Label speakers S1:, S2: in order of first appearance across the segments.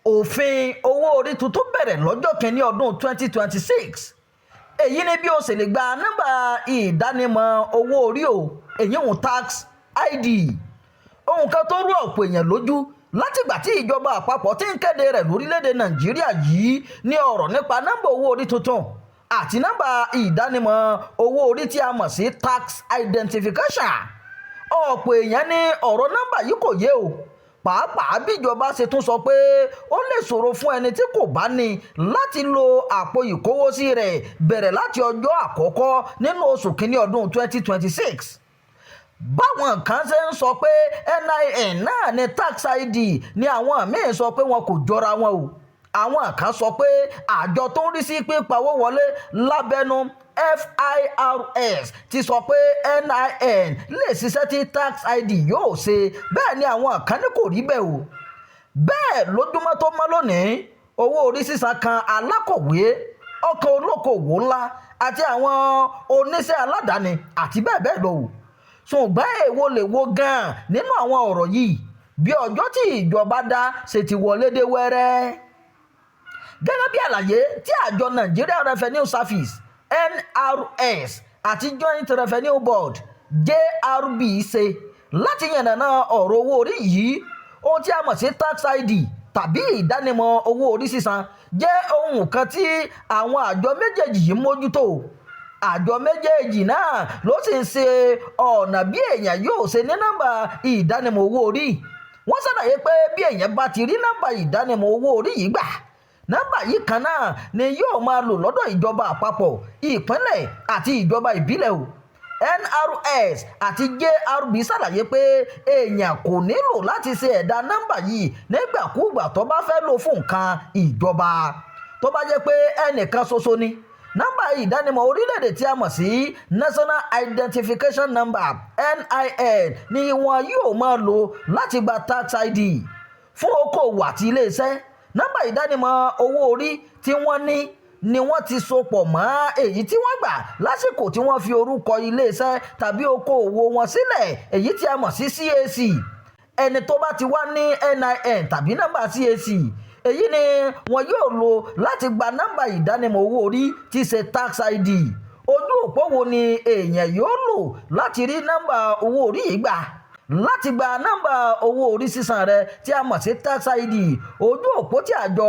S1: Òfin owó orí tuntun bẹ̀rẹ̀ lọ́jọ́ kìíní ọdún 2026. Èyí ni bí o ṣe lè gba nọ́mbà ìdánimọ̀ owó orí o, èyí ń tax ID. Ohun kan tó rú ọ̀pọ̀ èèyàn lójú látìgbà tí ìjọba àpapọ̀ ti ń kéde rẹ̀ lórílẹ̀‐èdè Nàìjíríà yìí ní ọ̀rọ̀ nípa nọ́mbà owó orí tuntun àti nọ́mbà ìdánimọ̀ owó orí tí a mọ̀ sí tax identification. Ọ̀pọ̀ èèyàn ní ọ̀rọ̀ nọ́mbà yìí kò yé o, pàápàá bíjọba ṣe tún sọ pé ó lè ṣòro fún ẹni tí kò bá ní láti lo àpò ìkówósí rẹ̀ bẹ̀rẹ̀ láti ọjọ́ àkọ́kọ́ nínú oṣù kínní ọdún 2026. Báwọn kan ṣe ń sọ pé NIN náà ní tax ID ni àwọn míín sọ pé wọn kò jọra wọn o. Àwọn kan sọ pé àjọ tó ń rí sí pípawó wọlé lábẹ́nú, FIRS, ti sọ pé NIN lè ṣiṣẹ́ tí tax ID yóò ṣe. Bẹ́ẹ̀ ni àwọn kan ní kò rí bẹ́ẹ̀ o. Bẹ́ẹ̀ lójúmọ́ tó mọ́ lónìí, owó orí sísan kan alákọ̀wé, ọkọ̀ olókoòwò ńlá àti àwọn oníṣẹ́ aládàáni àti bẹ́ẹ̀ bẹ́ẹ̀ lọ o. Ṣùgbọ́n èwo lè wo gan-an nínú àwọn ọ̀rọ̀ yìí bí ọjọ́ tí ìjọba dá ṣe ti wọlé dé wẹ́rẹ́? Gẹ́gẹ́ bí àlàyé tí àjọ Nigeria Revenue Service, NRS, àti Joint Revenue Board, JRB, ṣe láti yànnàná ọ̀rọ̀ owó orí yìí, ohun tí a mọ̀ sí tax ID tàbí ìdánimọ̀ owó orí sísan jẹ́ ohun kan tí àwọn àjọ méjèèjì yìí mójútó. Àjọ méjèèjì náà ló sì ń ṣe ọ̀nà bí èèyàn yóò ṣe ní nọ́mbà ìdánimọ̀ owó orí. Wọ́n ṣàlàyé pé bí èèyàn bá ti rí nọ́mbà ìdánimọ̀ owó orí yìí gbà, nọ́mbà yìí kan náà ni yóò máa lò lọ́dọ̀ ìjọba àpapọ̀, ìpínlẹ̀ àti ìjọba ìbílẹ̀ o. NRS àti JRB ṣàlàyé pé èèyàn kò nílò láti ṣe ẹ̀dà nọ́mbà yìí nígbàkúùgbà tó bá fẹ́ lò fún nǹkan ìjọba. Tó bá jẹ́ pé ẹnìkan ṣoṣo ni, nọ́mbà ìdánimọ̀ orílẹ̀-èdè tí a mọ̀ sí National Identification Number, NIN, ni wọn yóò máa lò láti gba tax ID. Fún okòwò àti iléeṣẹ́, nọ́mbà ìdánimọ̀ owó orí tí wọ́n ní ni wọ́n ti so pọ̀ mọ́ èyí tí wọ́n gbà lásìkò tí wọ́n fi orúkọ iléeṣẹ́ tàbí okòwò wọn sílẹ̀, èyí tí a mọ̀ sí CAC. Ẹni tó bá ti wá ní NIN tàbí nọ́mbà CAC, èyí ni wọn yóò lò láti gba nọ́mbà ìdánimọ̀ owó orí tí í ṣe tax ID. Ojú òpó wo ni èèyàn yóò lò láti rí nọ́mbà owó orí yìí gbà? Láti gba nọ́mbà owó orí sísan rẹ tí a mọ̀ sí tax ID, ojú òpó tí àjọ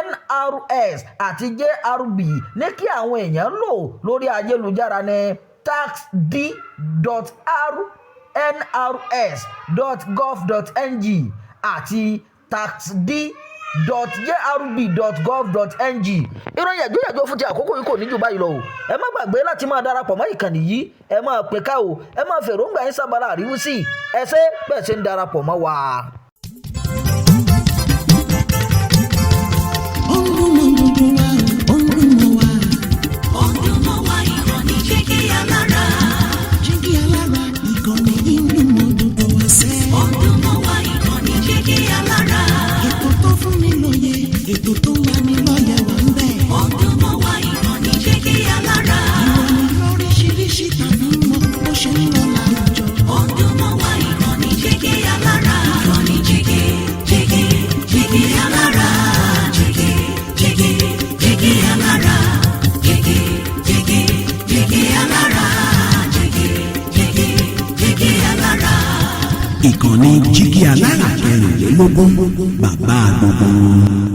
S1: NRS àti JRB ní kí àwọn èèyàn lò lórí ayélujára ní taxd.rnrs.gov.ng àti taxd.jrb.gov.ng. Ìròyìn ẹ̀jọ́yẹ̀jọ́ fún ti àkókò yìí kò ní jù báyìí lọ o. Ẹ má gbàgbé láti máa darapọ̀ mọ́ ìkànnì yìí. Ẹ máa pè ká o, ẹ máa fèròǹgbà yín sábàlá àríwísí. Ẹ ṣé bẹ́ẹ̀ ṣe ń darapọ̀ mọ́ wa.
S2: Ó ń dún mọ́ gbogbo wa, ó ń dún mọ́ wa.
S3: Ó ń dún mọ́ wa, ìkànnì Jígí Alára.
S2: Jígí Alára, ìkànnì yìí ń dún mọ́ gbogbo wa sẹ́.
S3: Ó ń dún mọ́ wa, ìkànnì Jígí Alára.
S2: Ètò tó fún ni lóye, ètò tó ń lani lọ́yẹ̀ wà ń bẹ̀.
S3: Ó ń dún mọ́ wa, ìkànnì Jígí Alára.
S2: Ìròyìn lóríṣiríṣi tàbí mọ́ bó ṣe ń lọ láwùjọ.
S3: Ó ń dún mọ́ wa, ìkànnì Jígí Alára. Ìkànnì Jígí, Jígí, Jígí Alára. Jígí, Jígí, Jígí Alára. Jígí, Jígí, Jígí Alára. Jígí, Jígí, Jígí Alára.
S4: Ìkànnì Jígí Alára 24, bàbá gbogbo wọn.